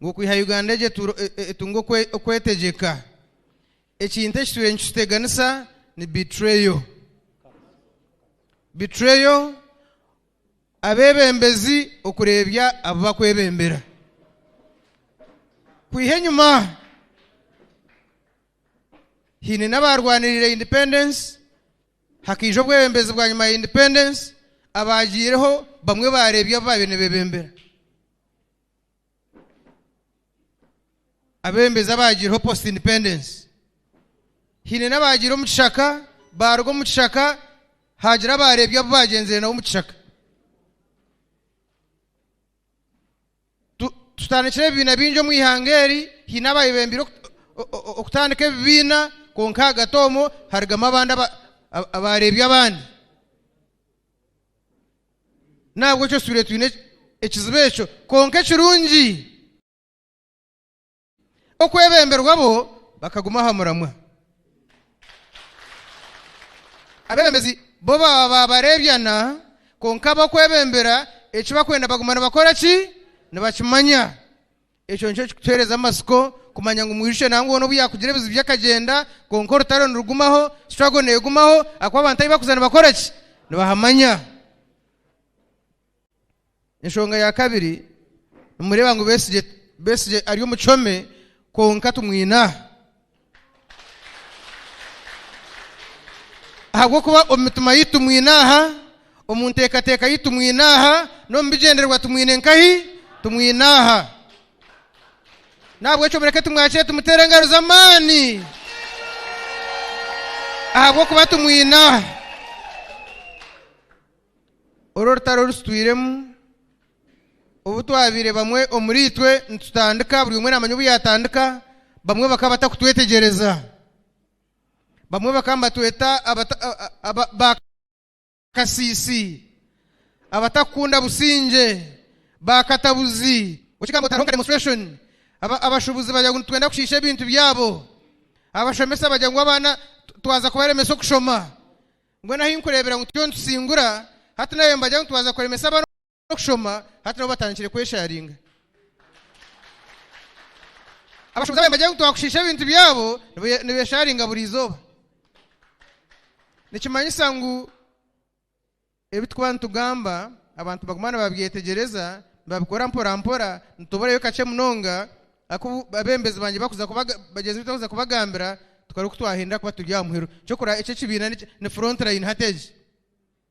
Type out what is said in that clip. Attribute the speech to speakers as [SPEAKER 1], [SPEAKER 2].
[SPEAKER 1] Ngu okwiha Uganda egyo etunge okwetegyeka, ekintu ekitwire nikituteganisa ni betrayal. Betrayal, abeebembezi okureebya abu bakwebembera. Kwiha enyima haine n'abaarwaniriire independence, Hakaija obwebembezi bwanyima ya independence, abaagiireho bamwe baareebya abu baabaire nibeebembera. Abeebembezi abaagiireho post independence. Haine n'abaagiire omu kishaka, baaruga omu kishaka, haagira abaareebya abu baagyenzire nabo omu kishaka. Tutandikire ebibiina bingi omu ihanga eri, haine abayebembeire okutandika ebibiina kwonka ahagati omwo harugamu abandi abareebya abandi. N'ahabw'ekyo tutwire twine ekizibu ekyo kwonka ekirungi Okwebemberwa bo bakaguma aha muramwa. Abeebembezi bo baaba baabareebyana, kwonka ab'okwebembera eki barikwenda baguma nibakora ki? Nibakimanya. Ekyo nikyo kirikutuheereza amatsiko kumanya ngu mwijukye nangwa hoona obu yaakugira ebizibu bye akagyenda, kwonka orutaro nirugumaho, struggle neegumaho, ahakuba abantu ahu barikuza nibakora ki? Nibahamanya. Enshonga ya kabiri, nimureeba ngu Besigye, Besigye ari omu kihome kwonka tumwine aha. Ahabw'okuba omu mitima yaitu tumwine aha, omu nteekateeka yaitu tumwine aha, n'omu bigyendererwa tumwine nkahi? Tumwine aha. N'ahabw'ekyo mureke tumwakire tumuteere engaro z'amaani ahabw'okuba tumwine aha. Oru orutaro oru tutwiremu, obu twabaire bamwe omuriitwe nitutandika, buri omwe naamanya obu yaatandika, bamwe bakaba batakutwetegyereza. Bamwe bakaba nibatweta baakasiisi, abatakukunda busingye, baakatabuzi, okigamba oti hariho nka demonstration, abashuubuzi bagira ngu nitwenda kushiisha ebintu byabo, abashomesa bagira ngu abaana twaza kubaremesa okushoma. Mbwenu ahu nkureebera ngu turiyo nitusingura, hati nawe nibagira ngu twaza kuremesa abaana okushoma, hati nabo batandikire kwesharinga. Abashuubuzi ababaire nibagira ngu twakushiisha ebintu byabo, nibesharinga buri izooba. Nikimanyisa ngu ebi turikuba nitugamba abantu baguma nibabyetegyereza, nibabikora mpora mpora, nituburayo kakye munonga ahakuba abeebembezi bangye bakuza bagyenzi baitu bakuza kubagambira tukareba oku twahindura kuba turi aha muheru. Kyokora eki ekibiina ni front line hati egi.